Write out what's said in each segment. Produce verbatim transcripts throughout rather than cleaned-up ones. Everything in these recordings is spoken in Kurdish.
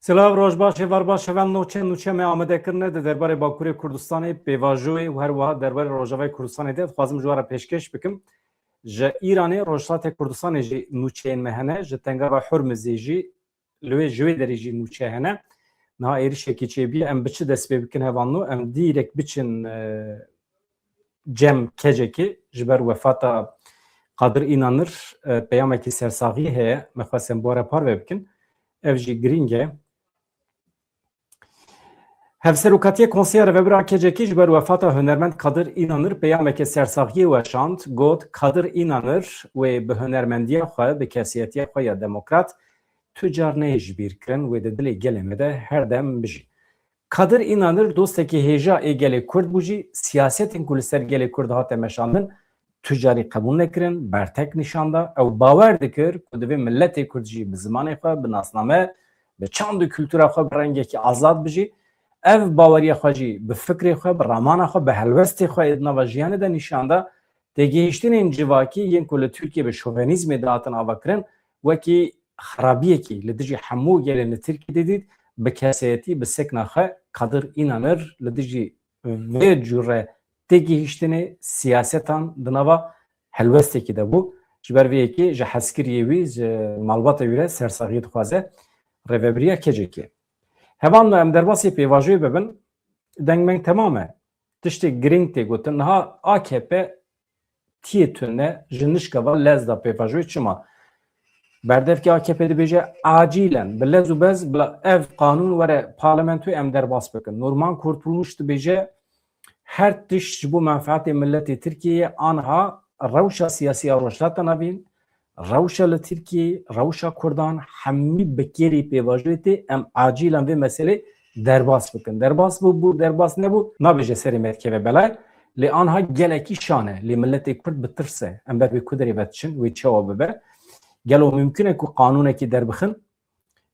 Silav, roj baş, êvar baş, heval nûçe, nûçe me amade kirine di derbarê Bakurê Kurdistanê, pêvajoyê û her wiha derbarê Rojavayê Kurdistanê de dixwazim ji we re pêşkêş bikim. Ji Îranê, Rojhilatê Kurdistanê jî nûçeyên me hene, ji Tengava Hurmizê jî, li wê, ji wê derê jî nûçe hene. Niha êrişekî çêbûye, em bi çi dest pê bikin heval nû? Em dîrek biçin, e, cem kecekê ji ber wefata Qadir Înanir, e, peyamekî sersaxiyê heye, me xwest em bi we re parve bikin. Ev jî girîng e. Hevserokatiya Konseya Rêvebir a kecekê ji ber wefata hunermend Qadir Înanir peyameke sersaxiyê weşand, got, Qadir Înanir wê bi hunermendiya xwe, bi kesiyetiya xwe ya demokrat tu car neyê ji bîr kirin, wê di dilê gelê me de her dem bijî. Kadir Înanir dostekî hêja ê gelê Kurd bû jî, siyasetên ku li ser gelê Kurd hate meşandin, tu carî qebûl nekirin, bertek nîşan da. Ew bawer dikir ku divê miletê Kurd jî bi zimanê xwe, bi nasname, bi çand û kultura xwe bi rengekî azad bijî. Ev baweriya xwe jî bi fikrê xwe, bi ramana xwe, bi helwestê xwe ê di nava jiyanê de nîşan da. Têgihiştinên civakî yên ku li Tirkiyê bi şovenîzmê dihatin avakirin, wekî xerabiyekî li dijî hemû gelên li Tirkiyê didît, bi kesayetî, bi sekna xwe Kadir Înanir li dijî vê cure têgihiştinê siyasetan di nava helwestekî de bû. Ji ber vê yekê ji hezkiriyê wî, ji malbata wî re sersaxiyê dixwaze rêvebiriya kecekê. Hevalno em derbasî pêvajoyê bibin, dengmeng temam e. Tiştê girîng tê gotin. Niha A K P tiyê tune ji nişka va lez da pêvajoyê. Çima? Berdevkê A K P dibêje, acilen, bi lez û bez, bila ev qanûn were parlamentoyê, em derbas bikin. Nurman Kurtulmuş dibêje, her tişt ji bo menfeetê miletê Tirkiyeyê, anha rewşa siyasî ya Rojhilata Navîn, rewşa li Tirkiyeyê, rewşa Kurdan, hemî bi kêrî pêvajoyê tê, em acilen vê meselê derbas bikin. Derbas bû, bû, derbas nebû, nabêje serê me dikeve belay. Lê anha gelekî şan e, lê miletê Kurd bi tirs e. Em ber vê ku derê ve diçin, wê çawa bibe? Gelo mimkun e ku qanûnekî derbixin,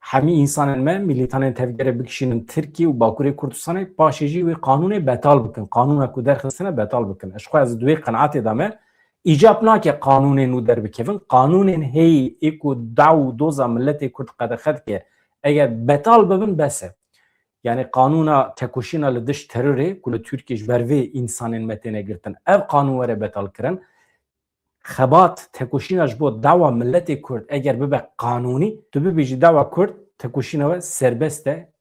hemî însanên me, milîtanên tevgere bikişînin Tirkî û Bakurê Kurdistanê, paşê jî wê qanûnê betal bikin. Qanûna ku derxistine betal bikin. Ji xwe ez di wê qenaetê de me, îcab nake qanûnên nû derbikevin. Qanûnên heyî ê ku daw û doza miletê Kurd qedexe dike, eger betal bibin, bes e. Yanî qanûna tekoşîna li dij terorê ku li Tirkiyê ji ber vê însanên me têne girtin, ev qanûn were betal kirin. Xebat, tekoşîna ji bo dawa miletê Kurd eger bibe qanûnî, tu bibêjî dawa Kurd, tekoşîna we serbest e,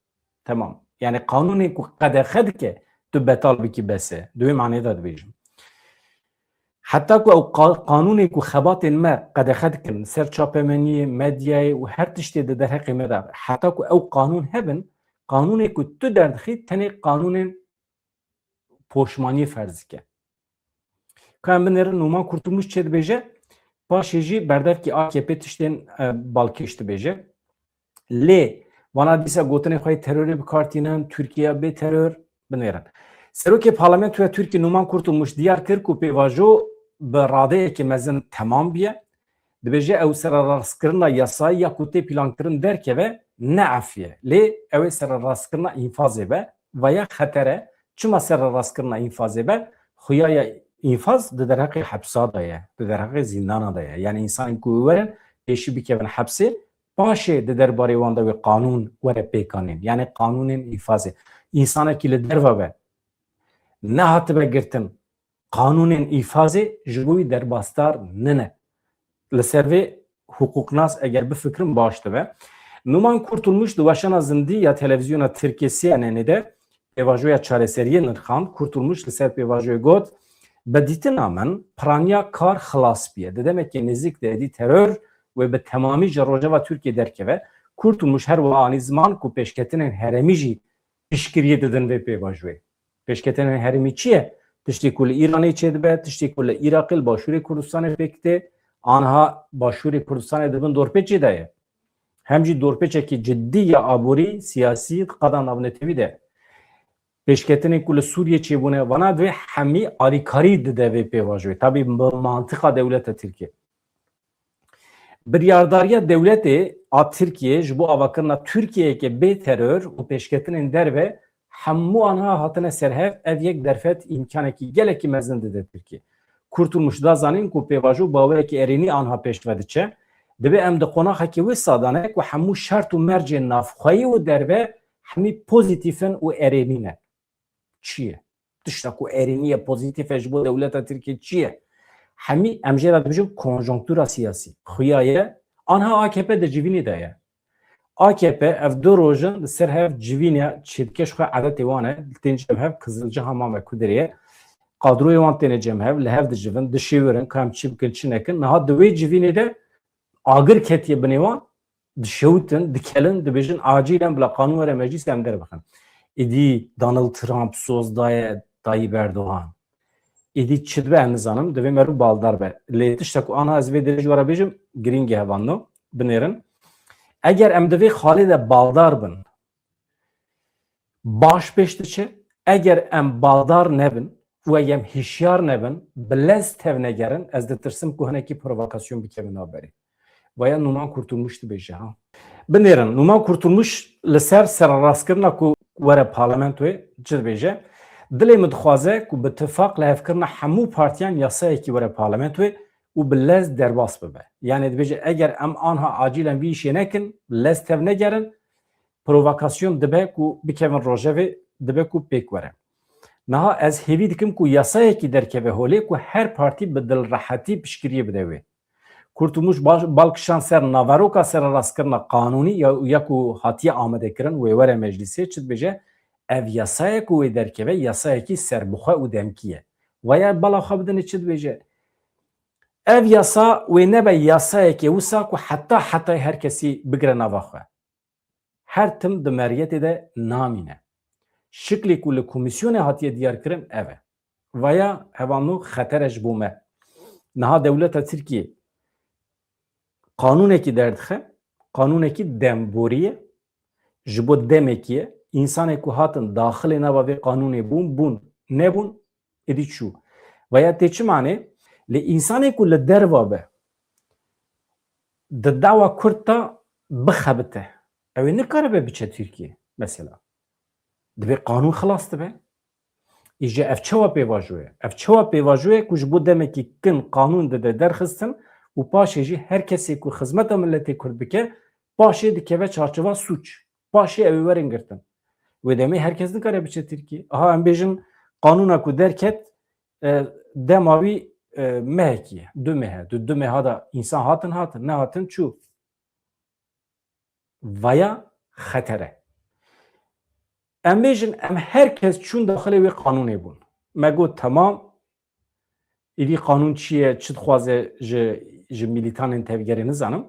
temam. Yanî qanûnên ku qedexe dike tu betal bikî, bes e. Di wê manê de dibêjim. Heta ku ew qa-, qanûnên ku xebatên me qedexe dikin, ser çapemeniyê, medyayê û her tiştê di derheqê me de, heta ku ew qanûn hebin, qanûnê ku tu derdixî tenê qanûnên poşmaniyê ferz dike. Ka em binêrin, Numan Kurtulmuş çê dibêje, paşê jî berdevkî A K P tiştên, e, balkêş dibêje. Lê vana dîsa gotinên xwe yê terorê bi kar tînin, Tirkiye bê teror, binêrin. Serokê Parlamentoya Tirkî Numan Kurtulmuş diyar kir ku pêvajo bi radeyekê mezin temam bûye. Dibêje ew sererastkirina yasayî ya ku tê plankirin derkeve ne efî ye. Lê ew ê sererastkirina înfazê be. Vaya xeter e. Çima sererastkirina înfazê be? Xuya ya înfaz di derheqê hepsa de ye, di derheqê zîndana de ye. Yanî însanên ku werin pêşî bikevin hepsê, paşê di derbarê wan de wê qanûn were pêkanîn. Yanî qanûnên înfazê. Însanekî li derve be, nehatibe girtin, qanûnên înfazê ji bo wî derbasdar nine. Li ser vê hiqûqnas eger bifikirin baş dibe. Numan Kurtulmuş di weşana zindî ya televîzyona Tirkiyê C N N'ê de pêvajoya çareseriyê nirxand. Kurtulmuş li ser pêvajoyê got, bi dîtina min piraniya kar xilas bûye. Di demeke nêzîk de êdî teror wê bi temamî ji rojeva Tirkiyê derkeve. Kurtulmuş her wiha anî ziman ku pêşketinên herêmî jî piştgiriyê didin vê pêvajoyê. Pêşketinên herêmî çi ye? Tiştê ku li Îranê çêdibe, tiştê ku li Iraqê, li Başûrê Kurdistanê pêk tê, aniha Başûrê Kurdistanê di bin dorpêçê de ye. Hem jî dorpêçekî cidî ya aborî, siyasî, di qada navnetewî de. Pêşketinên ku li Sûriyê çêbûne, vana divê hemî alîkarî dide vê pêvajoyê. Tabî bi mantiqa dewleta Tirkiyê. Biryardariya dewletê a Tirkiyê ji bo avakirina Tirkiyeyeke bê teror û pêşketinên derve hemû aniha hatine ser hev, ev yek derfet îmkanekî gelekî mezin dide Tirkiyê. Kurtulmuş da zanîn ku pêvajo bawerekî erênî aniha pêş ve diçe. Divê em di qonaxekî wisa de ne ku hemû şert û mercên navxweyî û derve hemî pozîtîf in û erênî ne. Çi ye? Tişta ku erênî ye, pozîtîf e ji bo dewleta Tirkiyê çi ye? Hemî em jê re dibêjin konjonktura siyasî. Xuya ye, anha A K P di civînê de ye. A K P ev du roj in li ser hev civîne çêdike, ji xwe edetê wan e, tên cem hev, Kizilciha Mame Kudirê ye. Kadroyê wan têne cem hev, li hev dicivin, dişêwirin, ka em çi bikin, çi nekin. Niha di wê civînê de agir ketiye binê wan, dişewitin, dikelin, dibêjin, "Acîlen bila qanûn were meclîsê, em derbixin." Êdî Donald Trump soz daye Tayyip Erdogan. Êdî çi dibe, em nizanim, divê meriv baldar be. Lê tiştek ku anha ez vê derê ji we re bêjim, girîng e, hevalno, binêrin. Eger em di vê xalê de baldar bin, baş pêş diçe. Eger em baldar nebin û eger em hişyar nebin, bi lez tevnegerin, ez ditirsim ku hinekî provokasyon bikevin navberê. Vaya Numan Kurtulmuş dibêje, ha. Binêrin, Numan Kurtulmuş li ser sererastkirina ku were parlamentoyê çi dibêje? Dilê min dixwaze ku bi tifaq lihevkirina hemû partiyan yasayekî were parlamentoyê û bi lez derbas bibe. Yani dibêje, eger em anha acîlen vî îşê nekin, bi lez tevnegerin, provokasyon dibe ku bikevin rojevê, dibe ku pêk were. Niha ez hêvî dikim ku yasayekî derkeve holê ku her partî bi dilrehetî piştgiriyê bide wê. Kurtulmuş bal-, bal kişand ser naveroka sererastkirina qanûnî ya, ya ku hatiye amadekirin wê were meclîsê, çi dibêje? Ev yasayek ku wê derkeve, yasayekî serbixwe û demkî ye. Vaya bala xwe bidinê çi dibêje? Ev yasa wê nebe yasayekê wisa ku heta hetayê her kesî bigire nava xwe. Her tim di meriyetê de namîne. Şiklê ku li komîsyonê hatiye diyarkirin ev e. Vaya hevalno xeter e ji bo me. Niha dewleta Tirkiyê qanûnekî derdixe, qanûnekî demborî ye, ji bo demekî ye. Însanê ku hatin daxilê nava vê qanûnê bûn, bûn, nebûn, êdî çû. Vaya tê çi manê? Lê însanê ku li derva be, di dawa Kurd de bixebite, ew ê nikaribe biçe Tirkiyê, mesela. Divê qanûn xilas dibe. Îje ev çawa pêvajo ye? Ev çawa pêvajo ye ku ji bo demekî kin qanûn dide derxistin û paşê jî her kesê ku xizmeta miletê Kurd bike, paşê dikeve çarçeva sûc. Paşê ew ê werin girtin. Wê demê her kes nikare biçe Tirkiyê. Aha, em bêjin qanûna ku derket, e, dema wî, e, mehekî ye, du meh e. Du, du meha da însan hatin, hatin, nehatin çû. Vaya xeter e. Em bêjin, em her kes çûn daxilê wê qanûnê bûn. Me got, temam, êdî qanûn çi ye, çi dixwaze ji, ji milîtanên tevgerê nizanim.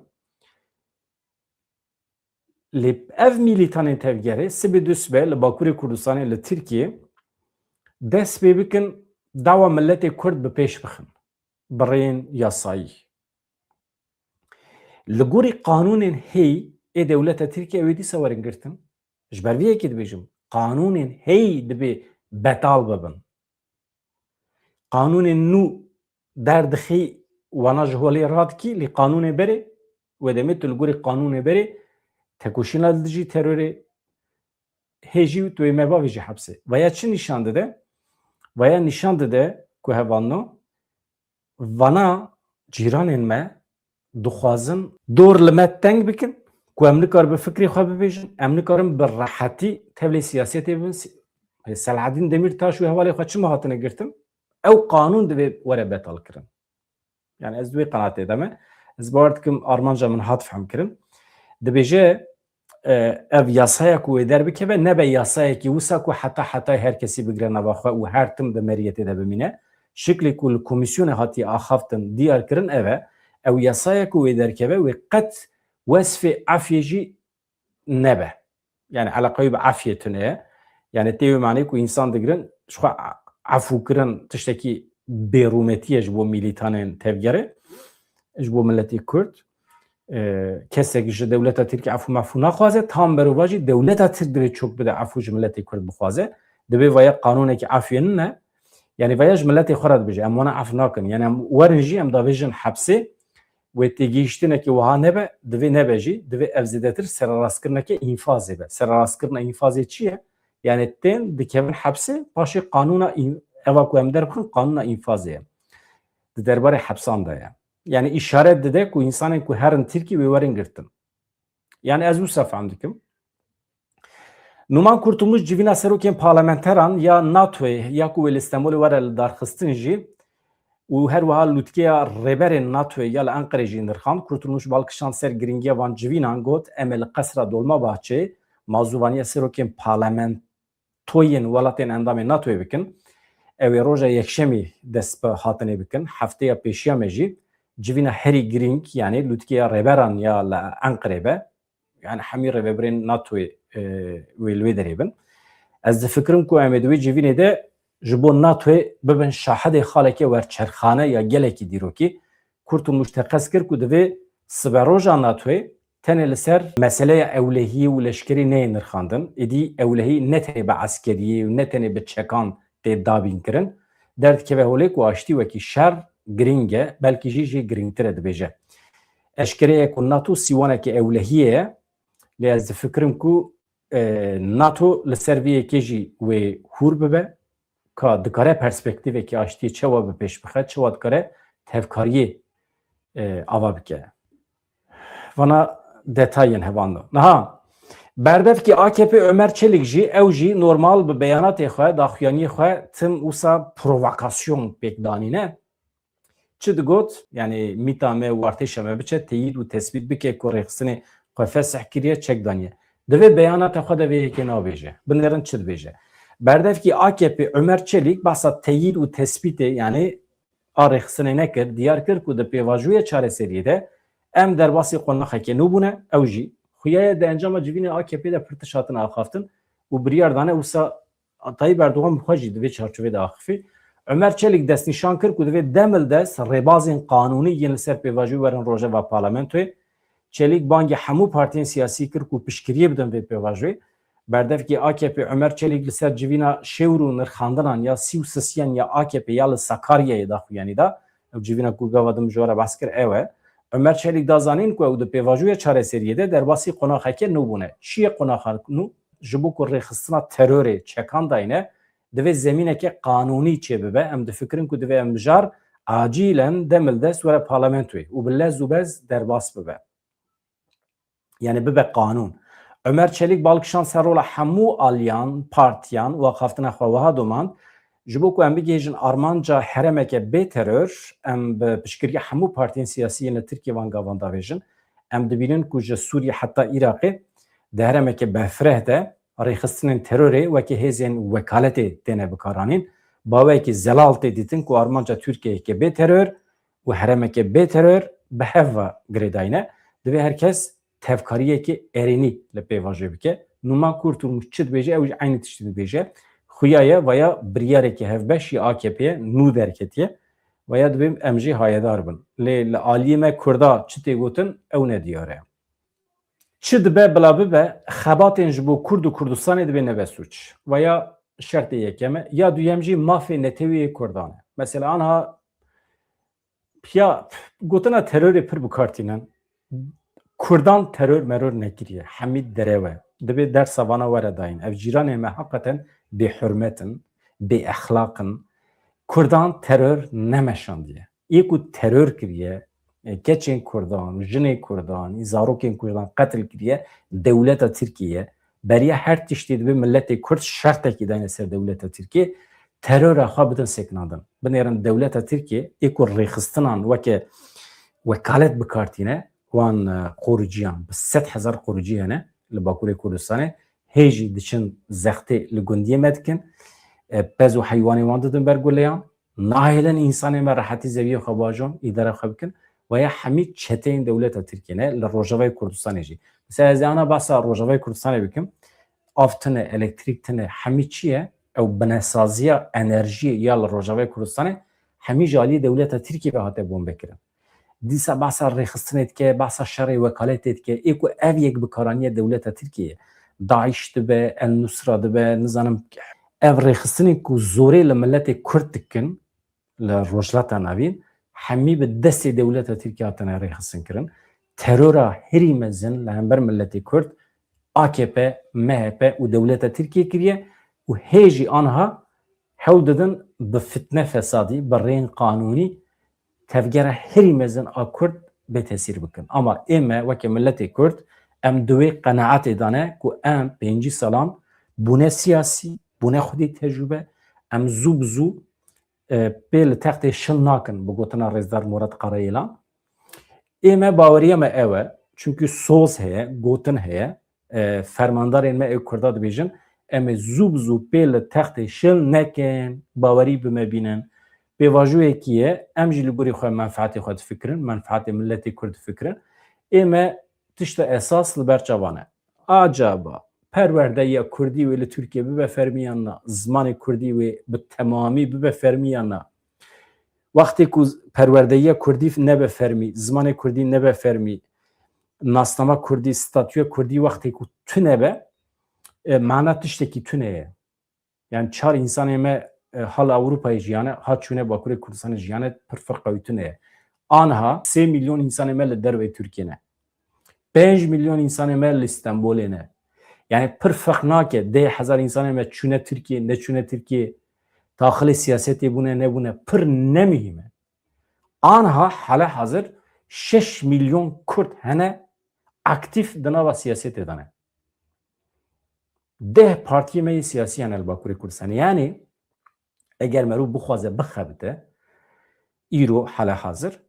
Lê ev milîtanên tevgerê sibê du sibe li Bakurê Kurdistanê, li Tirkiyê, dest pê bikin dawa miletê Kurd bi pêş bixin, bi rêyên yasayî. Li gorî qanûnên hêy ê dewleta Tirkiyê ew ê dîsa werin girtin. Ji ber vê yekê dibêjim, qanûnên hêy dibê betal bibin. Qanûnên nû derdixî, wana ji holê radikî, lê qanûnê berê, wê demê tu li gorî qanûnê berê tekoşîna li dijî terorê, hê jî tu wê mebavê jî hepsê. Vaya çi nîşan dide? Vaya nîşan dide ku hevalno, vana cîranên me dixwazin dor li me teng bikin, ku em nikarin bi fikrê xwe bibêjin, em nikarin bi rehetî tevlê siyasetê bibin. Si-, Selahaddin Demirtaş û hevalê xwe çima hatine girtin? Ew qanûn divê were betal kirin. Yani ez di wê qenatê de me. Ez bawer dikim armanca min hat fehmkirin. Dibêje, e, ev yasaya ku wê derbikeve nebe yasayekî wisa ku heta hetayê her kesî bigire nava xwe û her tim di meriyetê de bimîne. Şiklê ku li komîsyonê hatiye axaftin, diyar kirin ev e. Ew yasaya ku wê derkeve wê qet wesfê efyê jî nebe. Yani eleqeyî bi efyê tune ye. Yani tê wê manê ku însan digirin, ji xwe efûkirin tiştekî bêrûmetî ye ji bo milîtanên tevgerê, ji bo miletê Kurd. E, kesek ji dewleta Tirk efû mefû naxwaze, tam berovajî dewleta Tirk divê çok bide efû ji miletê Kurd bixwaze. Divê vaya qanûnekî efyê nine. Yani vaya ji miletê xwe re dibêje, em wana ef nakin. Yani em werin jî em davêjin hepsê. Wê têgihiştinekê wiha nebe, divê nebe jî, divê ev zêdetir sererastkirineke înfazê be. Sererastkirina înfazê çi ye? Yani tên dikevin hepsê, paşê qanûna în-, eva ku em derbixin, qanûna înfazê ye. Di derbarê hepsan de ye. Yani îşaret dide ku însanên ku herin Tirkî wê werin girtin. Yani ez wisa fehm dikim. Numan Kurtulmuş civîna serokên parlamenteran ya NATOyê ya ku wê li Stenbolê were li darxistin jî û her wiha lûtkeya rêberên NATOyê ya li Enqerê jî nirxand. Kurtulmuş bal kişand ser girîngiya van civînan, got, em ê li Qesra Dolmabahçeyê mazûvaniya serokên parlamentoyên welatên endamên NATOyê bikin. Ew ê roja yekşemî dest bi hatinê bikin. Hefteya pêşiya me jî civîna herî girîng, yani lûtkeya rêberan ya li Enqerê be. Yani hemî rêvebirên NATOyê, e, wê li wê derê bin. Ez difikirim ku em ê di wê civînê de ji bo NATOyê bibin şahidê xaleke werçerxane ya gelekî dîrokî. Kurtulmuş teqez kir ku divê siberoja NATOyê tenê li ser meseleya ewlehiyê û leşkerî neyê nirxandin. Êdî ewlehî ne tenê bi eskeriyê û ne tenê bi çekan tê dabînkirin. Derdikeve holê ku aştî wekî şer girîng e, belkî jî jê girîngtir e, dibêje. Eşkere ye ku NATO sîwaneke ewlehiyê ye, lê ez difikirim ku, e, NATO li ser vê yekê jî wê hûr bibe, ka dikare perspektîvekî aştiyê çawa bi pêş bixe, çawa dikare tevkariyê, e, ava bike. Vana detayên hevalno. Niha berdevkî AKP Ömer Çelik jî, ew jî normal bi beyanatê xwe, daxuyaniyê xwe tim wisa provokasyon pêk danîne. Çi digot? Yani mîta me, wartêşa me biçe, teyîd û tesbît bike ku rêxistinê xwe fesih kiriye, çek daniye. Divê beyanata xwe de vê yekê nabêje. Binêrin çi dibêje. Berdevkî AKP Ömer Çelik bahsa teyîd û tesbîtê, yani a rêxistinê nekir, diyar kir ku di pêvajoya çareseriyê de em derbasî qonaxeke nû bûne, ew jî xuya ye di encama civînê AKP de pir tişt hatine axaftin û biryar dane wisa Tayyip Erdogan bi xwe jî di vê çarçovê de axifî. Ömer Çelik destnîşan kir ku divê dem li dest rêbazên qanûnî yên li ser pêvajoyê werin rojeva parlamentoyê. Çelik bangê hemû partiyên siyasî kir ku piştgiriyê bidin vê pêvajoyê. Berdevkî AKP Ömer Çelik li ser civîna şêwr û nirxandinan ya sî û sisiyan ya AKP ya li Sakaryayê daxuyanî da. Ew civîna ku gava din ji we re behs kir ew e. Ömer Çelik da zanîn ku ew di pêvajoya çareseriyê de derbasî qonaxeke nû bûne. Çi ye qonaxa nû? Ji bo ku rêxistina terorê çekan dayne, divê zemîneke qanûnî çêbibe. Em difikirin ku divê em mijar acîlen dem li dest were parlamentoyê û bi lez û bez derbas bibe. Yani bibe qanûn. Ömer Çelik bal kişand ser rola hemû aliyan, partiyan û axaftina xwe wiha domand, ji bo ku em bigihêjin armanca herêmeke bê teror, em bi piştgiriya hemû partiyên siyasî yên li Tirkiyê van gavan davêjin. Em dibînin ku ji Sûriyê heta Iraqê di herêmeke berfireh de rêxistinên terorê weke hêzên wekaletê têne bikaranîn. Baweyekî zelal tê dîtin ku armanca Tirkiyeyeke bê teror û herêmeke bê teror bi hev ve girêdayî ne. Divê her kes tevkariyeke erênî li pêvajoyê bike. Numan Kurtulmuş çi dibêje, ew jî eynî tiştî dibêje. Xuya ye, vaya biryarekî hevbeş ya AKP'ye nû derketiye. Vaya divê em jê hayedar bin. Lê li aliyê me Kurda çi tê gotin, ew nediyar e. Çi dibe bila bibe, xebatên ji bo Kurd û Kurdistanê dibê nebe sûc. Vaya şertê yekem e. Ya duyem jî mafê netewî yê Kurdan e. Mesela anha ya gotina terorê pir bi kar tînin. Kurdan teror meror nekiriye. Hemî derew e. Dibê dersa vana were dayîn. Ev cîranên me heqeten bêhurmet in, bêexlaq in. Kurdan teror nemeşandiye. Yê ku teror kiriye, e, keçên Kurdan, jinê Kurdan, zarokên Kurdan qetil kiriye, dewleta Tirkiye ye. Beriya her tiştî dibê miletê Kurd şertekî dayne ser dewleta Tirkiye, terora xwe bidin sekinandin. Binêrin dewleta Tirkiye, ê ku rêxistinan weke wekalet bi kar tîne, wan, e, qoruciyan, bi sed hezar qorucî hene li Bakurê Kurdistanê, hê jî diçin zextê li gundiyê me dikin, e, pez û heywanê wan didin ber guleyan, nahêlin însanê me rehetî zeviyê xwe bajon, îdara xwe bikin. Vaya hemî çeteyên dewleta Tirkiye ne, li Rojavayê Kurdistanê jî. Mesela ez ê ana behsa Rojavayê Kurdistanê bikim. Av tune, elektrîk tune, hemî çi ye? Ew binesaziya enerjiyê ya li Rojavayê Kurdistanê hemî ji aliyê dewleta Tirkiye ve hate bombekirin. Dîsa behsa rêxistinê dike, behsa şerê wekaletê dike. Ê ku ev yek bikaraniye dewleta Tirkiye ye. DAIŞ dibe, El Nusra dibe, nizanim ev rêxistinên ku zorê li miletê Kurd dikin, li Rojhilata Navîn, hemî bi destê dewleta Tirkiye hatine rêxistin kirin. Terora herî mezin li hember miletê Kurd AKP, MHP û dewleta Tirkiye kiriye û hê jî anha hewl didin bi fitne fesadî, bi rêyên qanûnî tevgera herî mezin a Kurd bê tesîr bikin. Ama ê me weke miletê Kurd, em di wê qenaetê de ne ku em pêncî salan bûne siyasî, bûne xwedî tecrûbe, em zû bi zû, e, pê li textê şil nakin, bi gotina Rêzdar Murat Karayilan. Ê me, baweriya me ew e, çunkî soz heye, gotin heye, e, fermandarên me ê Kurda dibêjin, em ê zû bi zû pê li textê şil nekin, bawerî bi me bînin. Pêvajoyekî ye, em jî li gorî xwe menfeetê xwe difikirin, menfeetê miletê Kurd difikirin. Ê me tişta esas li ber çavan e. Acaba perwerdeya Kurdî wê li Tirkiye bibe fermî yan na? Zimanê Kurdî wê bi temamî bibe fermî yan na? Wextê ku perwerdeya Kurdî nebe fermî, zimanê Kurdî nebe fermî, nasnama Kurdî, statûya Kurdî wextê ku tune be, e, mana tiştekî tune ye. Yani çar insanê me, e, hal Ewropayê jiyane, ha çûne Bakurê Kurdistanê jiyane, pir firqa wî tune ye. Anha sê milyon insanê me li derveyê Tirkiye ne. Pênc milyon insanê me li Stenbolê ne. Yani pir ferq nake, deh hezar insanê me çûne Tirkiye, neçûne Tirkiye, daxilê siyasetê bûne, nebûne, pir nemihîm e. Anha hale hazir şeş milyon Kurd hene aktîf di nava siyasetê de ne. Deh partiyê me yê siyasî hene li Bakurê Kurdistanê. Yani eger merû bixwaze bixebite, îro hale hazir,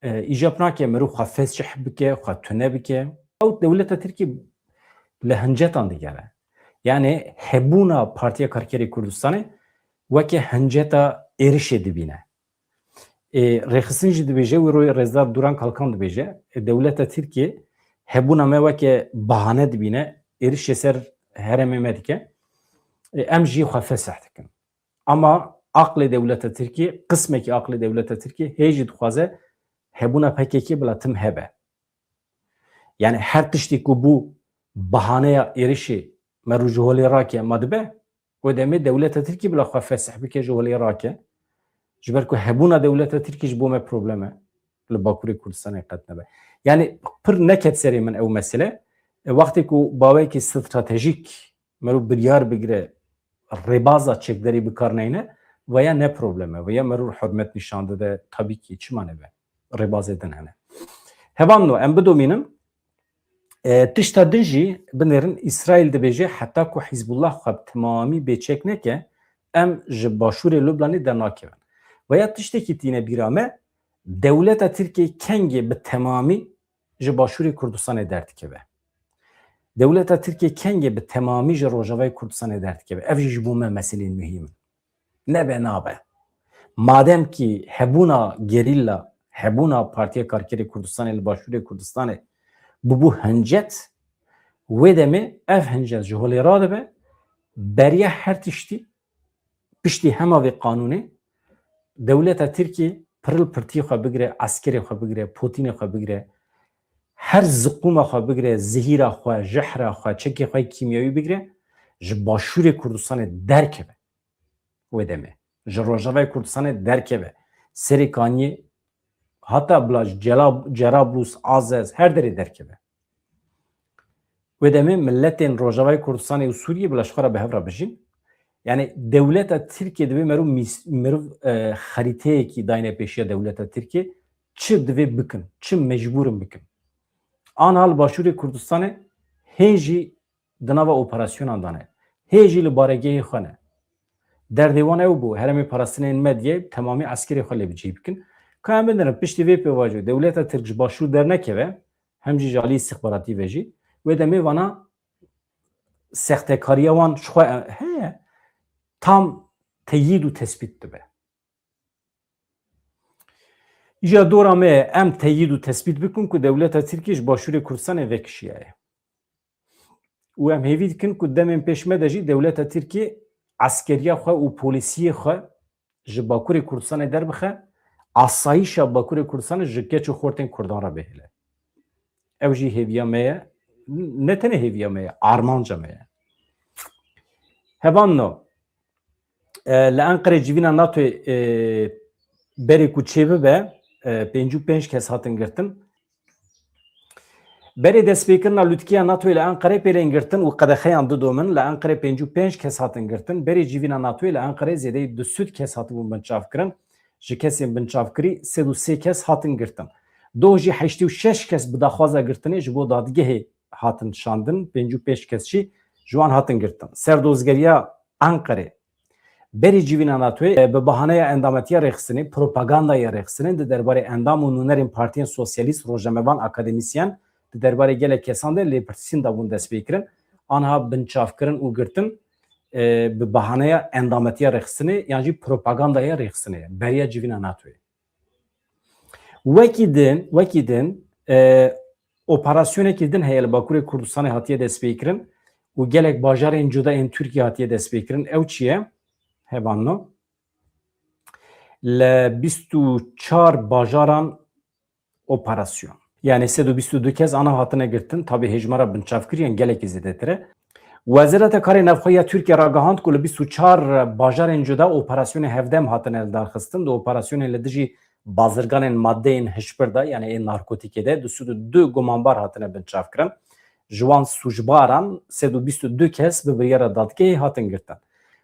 e, îcab nake merû xwe fesih bike, xwe tune bike. Ew dewleta Tirkî li hincetan digere. Yani hebûna Partiya Karkerê Kurdistanê weke hinceta êrişê dibîne. E, rêxistin jî dibêje, wî royê Rêzdar Duran Kalkan dibêje, e, dewleta Tirkiyê hebûna me weke bahane dibîne, êrişê ser herêmê me dike. E, em jî xwe fesih dikin. Ama aqlê dewleta Tirkiyê, qismekî aqlê dewleta Tirkiyê hê jî dixwaze hebûna P K K bila tim hebe. Yani her tiştî ku bû bahaneya êrişê me rû ji holê rake ma dibe, wê demê dewleta Tirkî bila xwe fesih bike, ji holê rake. Ji ber ku hebûna dewleta Tirkî ji bo me problem e. Li Bakurê Kurdistanê qet nebe. Yani pir neket serê min ew mesele. E, wextê ku bawekî stratejîk merû biryar bigire, rêbaza çekdarî bi kar neyne, veya ne problem e, veya merû hurmet nîşan dide, tabii ki, çima nebe? Rêbazê din hene. Hevalno, em bidomînin, e, tişta din jî binêrin, Îsraîl dibêje, heta ku Hizbullah xwe bi temamî bêçek neke, em ji başûrê Lubnanê dernakevin. Veya tiştekî tîne bîra me, dewleta Tirkiyê kengê bi temamî ji başûrê Kurdistanê derdikeve? Dewleta Tirkiyê kengê bi temamî ji Rojavayê Kurdistanê derdikeve? Ev jî ji bo me meselên muhîm in. Nebe nabe. Madem ki hebûna gerîla, hebûna Partiya Karkerê Kurdistanê li başûrê Kurdistanê bibû hincet, wê demê ev hincet ji holê radibe, beriya her tiştî, piştî hema vê qanûnê, dewleta Tirkî piril pirtî xwe bigire, eskerê xwe bigire, potînê xwe bigire, her ziqûma xwe bigire, zihîra xwe, jehra xwe, çekê xwe kîmyawî bigire, ji başûrê Kurdistanê derkeve. Wê demê ji Rojavayê Kurdistanê derkeve. Serê Kaniyê, hata bila ji Cela-, Cerablus, Azez, her derê derkeve. Wê demê miletên Rojavayê Kurdistanê û Sûriyê bila ji xwe re bi hev re bijîn. Yani dewleta Tirkiye divê merû mîs-, merû, e, xerîteyekî dayne pêşiya dewleta Tirkiye, çi divê bikin, çi mecbûr in bikin. Anha li Başûrê Kurdistanê hê jî di nava operasyonan de ne. Hê jî li baregehê xwe ne. Derdê wan ew bû, herêmê parastinên medyê temamî eskerê xwe lê bi cî bikin. Ka em bidinin, piştî vê pêvajoyê dewleta Tirk ji Başûr dernekeve, hem jî ji alî îstixbaratî ve jî, wê demê vana sextekariya wan ji xwe heye, tam teyîd û tespît dibe. Îja dora me ye, em teyîd û tespît bikin ku dewleta Tirkiyê ji Başûrê Kurdistanê vekişiyaye. Û em hêvî dikin ku demên pêş me de jî dewleta Tirkiyê eskeriya xwe û polîsiyê xwe ji Bakurê Kurdistanê derbixe, asayîşa Bakurê Kurdistanê ji keç û xortên Kurdan re bihêle. Ew jî hêviya me ye, ne tenê hêviya me ye, armanca me ye. Hevalno, e, li Enqerê civîna NATOyê, e, berê ku çêbibe, e, pêncî û pênc kes hatin girtin. Berê destpêkirina lûtkiya NATOyê li Enqerê pêlên girtin û qedexeyan didomin, li Enqerê pêncî û pênc kes hatin girtin. Berê civîna NATOyê li Enqerê zêdeyî du sed kes hatibûn binçavkirin. ji kesên binçavkirî sed û sê kes hatin girtin. Doh jî heştê û şeş kes bi daxwaza girtinê ji bo dadgehê hatin şandin, pêncî û pênc kes jî ji wan hatin girtin. Serdozgeriya Enqerê berî civîna NATOyê, e, bi bahaneya endametiya rêxistinê, propagandaya rêxistinê di derbarê endam û nûnerên partiyên sosyalîst, rojnamevan, akademîsyen, di derbarê gelek kesan de lêpirsîn dabûn destpêkirin. Anha binçavkirin û girtin, e, bi bahaneya endametiya rêxistinê yan jî propagandaya rêxistinê, beriya civîna NATOyê. Wekî din, wekî din, e, operasyonekî din heye li Bakurê Kurdistanê hatiye destpêkirin û gelek bajarên cuda ên Tirkiyê hatiye destpêkirin. Ew çi ye? Hevalno. Li bîst û çar bajaran operasyon. Yani sed û bîst û du kes ana hatine girtin. Tabi hejmara binçavkiriyan gelekî zêdetir e. Wezareta Karê Navxwe ya Tirkiye ragihand ku li bîst û çar bajarên cuda operasyonê hevdem hatine lidarxistin. Di operasyonên li dijî bazirganên madeyên hişbir de, yani ên narkotîkê de, du sed û du gumanbar hatine binçavkirin. Ji wan sûcbaran sed û bîst û du kes bi biryara dadgehê hatin girtin.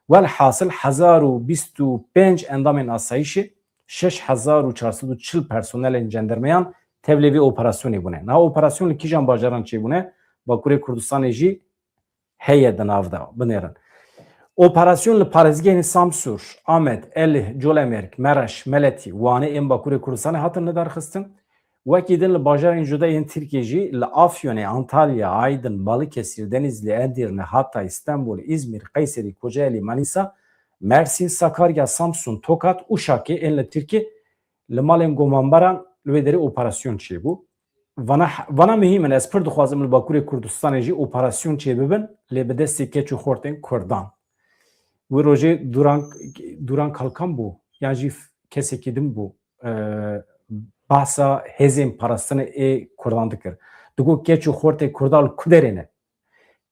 Welhasil hezar û bîst û pênc endamên asayîşê, şeş hezar û çar sed û çil personelên cendermeyan tevlê vê operasyonê bûne. Niha operasyon li kîjan bajaran çêbûne? Bakurê Kurdistanê jî heye di nav de, binêrin. Operasyon li parêzgehên Samsûr, Amed, Elih, Colemêrg, Mereş, Meletî, Wanê ên Bakurê Kurdistanê hatin lidarxistin. Wekî din li bajarên cuda yên Tirkiyê jî li Afyonê, Antalya, Aydin, Balıkesir, Denizli, Edirne, Hatay, Stenbol, Îzmîr, Qeyserî, Kocaeli, Manîsa, Mersîn, Sakarya, Samsun, Tokat, Uşakê ên li Tirkiyê li malên gumanbaran li wê derê operasyon çêbû. Vana, vana muhîm in. Ez pir dixwazim li Bakurê Kurdistanê jî operasyon çêbibin, lê bi destê keç û xortên Kurdan. Wî rojê Duran, Duran Kalkan bû, yan jî kesekî din bû, e, bahsa hêzên parastinê ê Kurdan dikir. Digot keç û xortê Kurda li ku derê ne?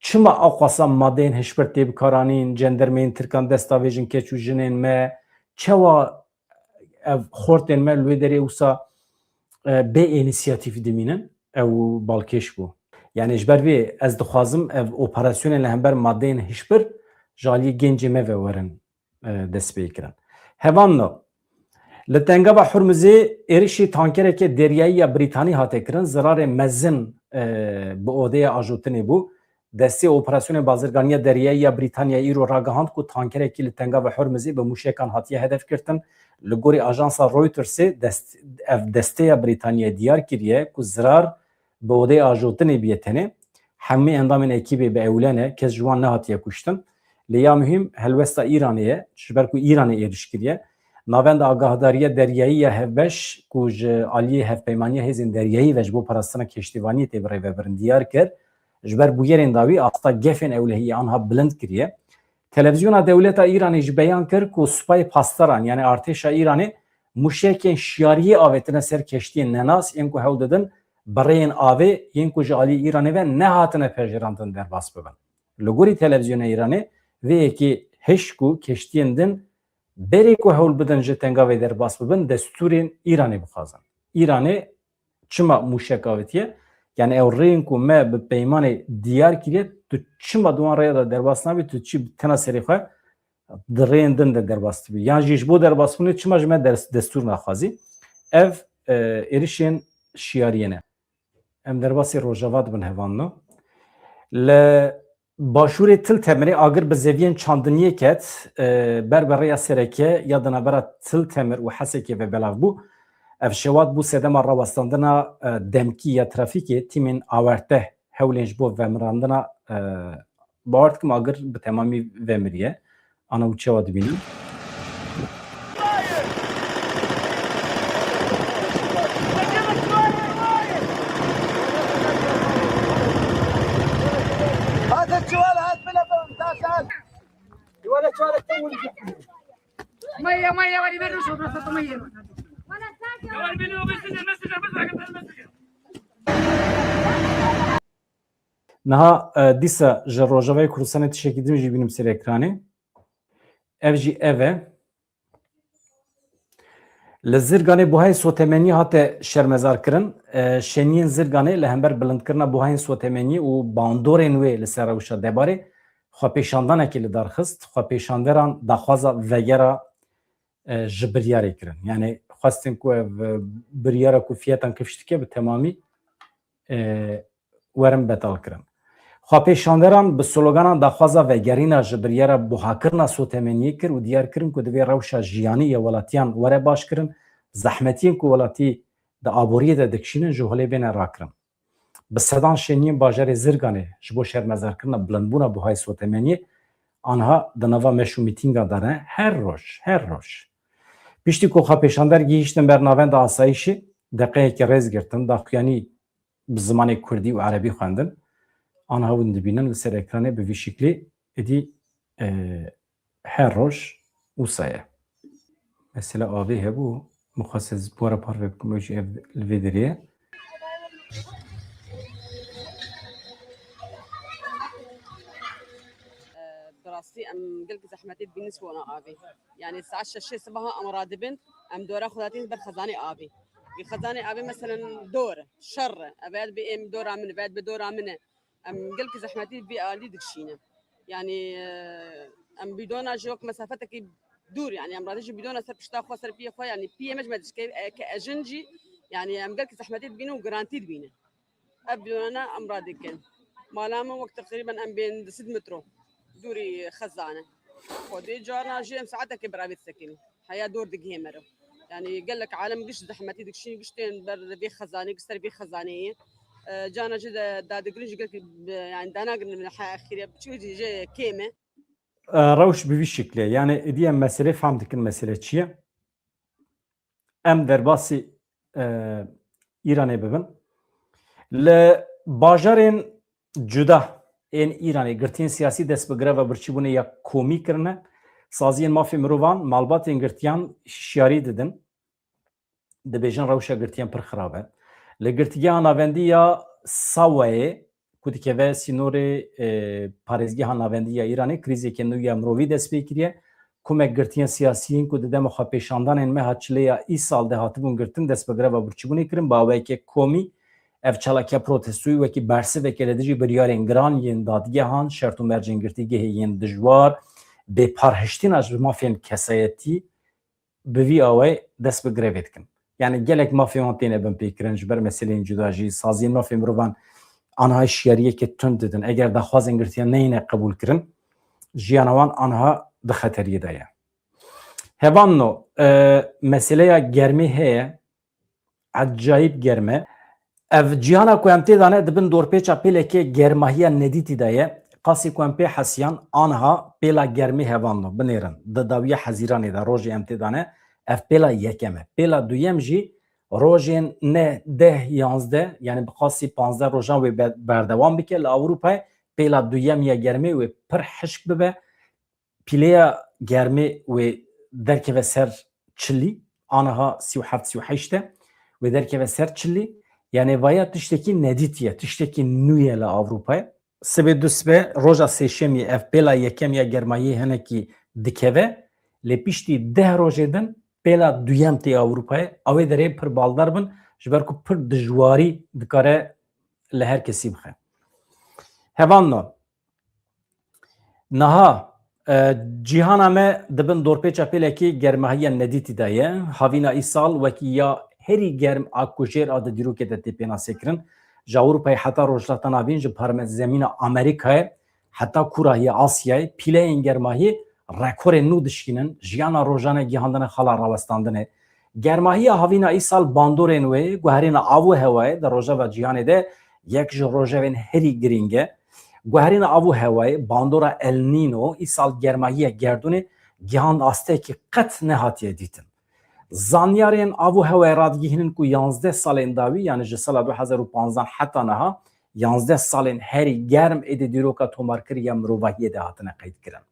Çima aqwasa madeyên hişbir tê bikaranîn, cendermeyên Tirkan destavêjin keç û jinên me? Çawa ev xortên me li wê derê wisa, e, bê înîsiyatîf dimînin? Ew balkêş bû. Yani ji ber vê ez dixwazim ev operasyonên li hember madeyên hişbir ji aliyê gencê me ve werin, e, destpêkirin. Hevalno, li Tengava Hurmizê êrişî tankerekê deryayî ya Brîtanî hate kirin, zirarê mezin, e, bi odeya ajotinê bû. Destê Operasyonê Bazirganiya Deryayî ya Brîtanyayê îro ragihand ku tankerekî li Tengava Hurmizê bi mûşekan hatiye hedefgirtin. Li gorî ajansa Reutersê dest, ev desteya Brîtaniyayê diyar kiriye ku zirar bi odeya ajotinê bûye tenê. Hemî endamên ekîbê bi ewle ne, kes ji wan nehatiye kuştin. Lê ya muhîm helwesta Îranê ye, ji ber ku Îranê êriş kiriye. Navenda Agahdariya Deryayî ya Hevbeş ku ji aliyê Hevpeymaniya Hêzên Deryayî ve ji bo parastina keştîvaniyê tê birêvebirin diyar kir, ji ber bûyerên dawî asta gefên ewlehiyê anha bilind kiriye. Televîzyona dewleta Îranê jî beyan kir ku Supayê Pasdaran, yani artêşa Îranê, mûşekên şiyariyê avêtine ser keştiyên nenas yên ku hewl didin bi rêyên avê yên ku ji alî Îranê ve nehatine pejirandin derbas bibin. Li gorî televîzyona Îranê vê yekê hişk û keştiyên din berê ku hewl bidin ji tengavê derbas bibin, destûrên Îranê bixwazin. Îranê çima mûşek avêtiye? Yani ew rêyên ku me bi peymanê diyar kiriye, tu çima di wan rêya de derbas nabî, tu çi bi tena serê xwe di rêyên din de derbas dibî? Yan jî ji bo derbasbûnê çima ji me ders, destûr naxwazî? Ev, e, êrişên şiyariyê ne. Em derbasî Rojava dibin hevalno. Li Başûrê Til Temirê agir bi zeviyên çandiniyê ket, e, ber bi rêya sereke ya di navbera Til Temir û Hesekê ve belav bû. Ev şewat bû sedema rawestandina, e, demkî ya trafîkê, tîmên awarte hewlên ji bo vemirandina, e, bawer dikim agir bi temamî vemiriye. Ana û çawa dibînin? Niha, e, dîsa ji Rojavayê Kurdistanê tiştekî din jî bînim ser ekranê. Ev jî ev e. Li Zirganê buhayên sotemeniyê hate şermezarkirin. E, şeniyên Zirganê li hember bilindkirina buhayên sotemeniyê û bandorên wê li ser rewşa debarê xwepêşandanekê li dar xist. Xwepêşanderan daxwaza vegera e, ji biryarê kirin. Yani xwestin ku ev, e, biryara ku fiyetan kifş dike bi temamî, e, werin betal kirin. Xwepêşanderan bi sloganan daxwaza vegerîna ji biryara buhakirina sotemeniyê kir û diyar kirin ku divê rewşa jiyanî ya welatiyan were baş kirin, zehmetiyên ku welatî di aboriyê de dikişînin ji holê bêne rakirin. Bi sedan şêniyên bajarê Zirganê ji bo şermezarkirina bilindbûna buhayê sotemeniyê anha di nava meş û mîtîngan de ne, her roj, her roj. Piştî ku xwepêşander gihîştin ber navenda asayîşê, deqeyekê rêz girtin, daxuyanî bi zimanê kurdî û erebî xwendin. Anha hûn dibînin li ser ekranê bi vî şiklî êdî, e, her roj wisa ye. Mesela avê hebû, min xwest ez bi we re parve bikim, ew jî ev li vê derê ye. Bi rastî em gelkî zehmetî dibînin ji bona avê. Yani saet şeşê sibaha em radibin, em dora xwe datîn ber xezanê avê. Vî xezanê avê meselen dor, şer, ev ê bi êm dora min, ev ê bi dora min e. Em gelkî zehmetî vî alî dikişîne. Yani, e, em bidona jî wek mesafetekî dûr, yani em radijî bidona ser pişta xwe, ser piyê xwe, yani piyê me ji me dişke, e, ke ejin jî, yani em gelkî zehmetî dibînin û girantî dibînin. Ev bidonana em radikin. Mala min wek teqrîben em bên du sed metro dûrî xezane. Xwedê carna jî em saetekê beravê disekinî. Heya dor digihê me re. Yani gelek alem giş zehmetî dikişîn, giş tên ber vê xezanê, giş ser vê xezaneyê. E, carna jî de, dadigrin jî gelek, e, yani danagirin he exîre, çi jî kêm e. E, rewş bi vî şiklê. Yani êdî em meselê fam dikin, mesele çi ye? Em derbasî, e, Îranê bibin. Li bajarên cuda ên Îranê girtiyên siyasî dest bi greva birçîbûnê ya komî kirine. Saziyên mafê mirovan, malbatên girtiyan hişyarî didin. Dibêjin rewşa girtiyan pir xirab e. Li girtîgeha navendî ya Sawayê ku dikeve sînorê, e, parêzgeha navendî ya Îranê, krîzeke nû ya mirovî dest pê kiriye. Komek girtiyên siyasiyên ku di dema xwepêşandanên meha çilê ya îsal de hatibûn girtin, dest bi greva birçîbûnê kirin, bi awayeke komî. Ev çalakiya protestoyî wekî bersiveke li dijî biryarên giran yên dadgehan, şert û mercên girtîgehê yên dijwar, bêparhiştina ji mafên kesayetî, bi vî awayî dest bi grevê dikin. Yani gelek mafê wan têne binpêkirin, ji ber meseleyên cuda jî, saziyên mafê mirovan anha hişyariyeke tund didin. Eger daxwazên girtiyan neyne qebûlkirin, jiyana wan anha di xeteriyê de ye. Hevalno, e, meseleya germê heye, ecayîb germ e. Ev cîhana ku em tê de ne, di bin dorpêça pêlekê germahiya nedîtî de ye. Qasî ku em pê hesiyan, anha pêla germê hevalno binêrin. Di dawiya Hezîranê de rojê em tê de ne, ev pêla yekem e. Pêla duyem jî rojên ne deh, yanzdeh, yani bi qasî panzdeh rojan wê be-, berdewam bike li Ewropayê, pêla duyem ya germê wê pir hişk bibe. Pîleya germê wê derkeve ser çilî, aniha sî û heft, sî û heşt e, wê derkeve ser çilî. Yani vaya tiştekî nedîtiye, tiştekî nû ye li Ewropayê. Sibê du sibe, roja sêşemî ev pêla yekem ya germayiyê hinekî dikeve, lê piştî deh rojê din pêla duyem tê Ewropayê. Ew ê derê pir baldar bin, ji ber ku pir dijwarî dikare li her kesî bixe. Hevalno, niha, e, cîhana me di bin dorpêça pêlekî germahiya nedîtî de ye. Havîna îsal wekî ya herî germ a ku jêr a di dîrokê de tê pênasekirin. Ji Ewropayê heta Rojhilata Navîn, ji parmezemîna Amerîkayê heta kûrahiya Asyayê, pîleyên germahiyê rekorên nû dişkînin. Jiyana rojane gihandine xala rawestandinê. Germahiya havîna îsal bandorên wê guherîna av û hewayê di rojeva cîhanê de yek ji rojevên herî girîng e. Guherîna av û hewayê, bandora El Nino, îsal germahiya gerdûnê gihand asteyekî qet nehatiye dîtin. Zanyarên av û hewayê radigihînin ku yanzdeh salên dawî, yani ji sala du hezar û panzdeh heta niha, yanzdeh salên herî germ êdî dîroka tomarkirî ya mirovahiyê de hatine qeydkirin.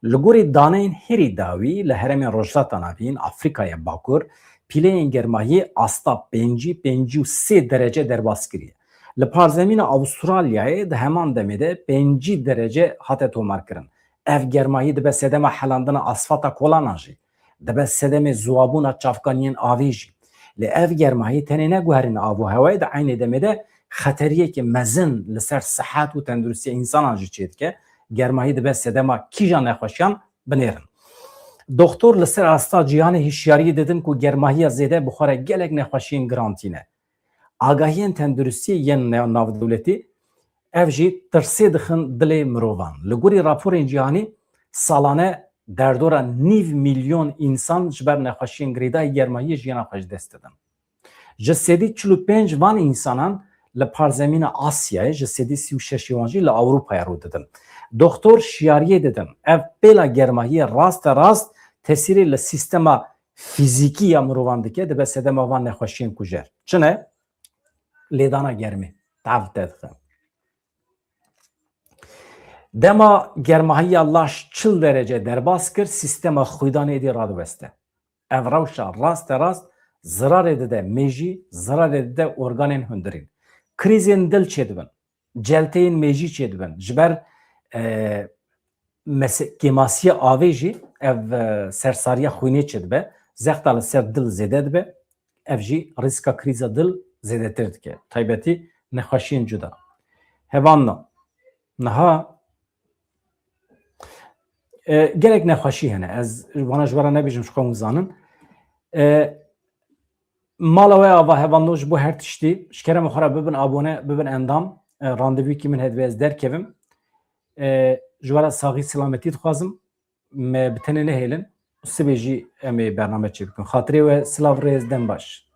Li gorî daneyên herî dawî, li herêmên Rojhilata Navîn, Afrîkaya Bakur, pîleyên germahiyê asta pêncî, pêncî û sê derece derbas kiriye. Li parzemîna Avustralyayê di heman demê de pêncî derece hate tomarkirin. Ev germahî dibe sedema helandina asfalta kolanan jî. Dibe sedemê ziwabûna çavkaniyên avê jî. Lê ev germahî tenê ne guherîna av û hewayê, di eynê demê de xeteriyeke mezin li ser sihet û tenduristiya însanan jî çêdike. Germahî dibe sedema kîjan nexweşiyan binêrin. Doktor li ser asta cîhanê hişyariyê didin ku germahiya zêde bi xwe re gelek nexweşiyên giran tîne. Agahiyên tenduristiyê yên ne-, navdewletî, ev jî tirsê dixin dilê mirovan. Li gorî raporên cîhanî, salane derdora nîv milyon însan ji ber nexweşiyên girêdayî germahiyê jiyana xwe ji dest didin. Ji sedî çil û pênc van însanan li parzemîna Asyayê, ji sedî sî û şeş wan jî li Ewropayê rû didin. Doktor şiyariyê didin, ev pêla germahiyê raste rast tesîrê li sîstema fîzîkî ya mirovan dike, dibe sedema van nexweşiyên kujer. Çi ne? Lêdana germê, tav te dixe. Dema germahiya laş çil derece derbas kir, sîstema xwîdanê êdî radiweste. Ev rewşa raste rast zirarê dide mêjî, zirarê dide organên hundirîn. Krîzên dil çêdibin, celteyên mêjî çêdibin. Ji ber, e, mese-, kêmasiya avê jî ev, e, sersariya xwînê çêdibe. Zexta li ser dil zêde dibe. Ev jî rîska krîza dil zêdetir dike. Taybetî nexweşiyên cuda. Hevanna. Niha, e, gelek nexweşî hene. Ez vana ji we re nebêjim, ji xwe hûn zanin. E, mala we ava hevanno ji bo her tiştî. Ji kerema xwe re bibin abone, bibin endam. E, randevûyekî min hedibe ez derkevim. E, ji we re saxî selametî dixwazim. Me bi tenê nehêlin. Sibê jî em ê bername çêbikin. Xatirê we silav, rêz, dem baş.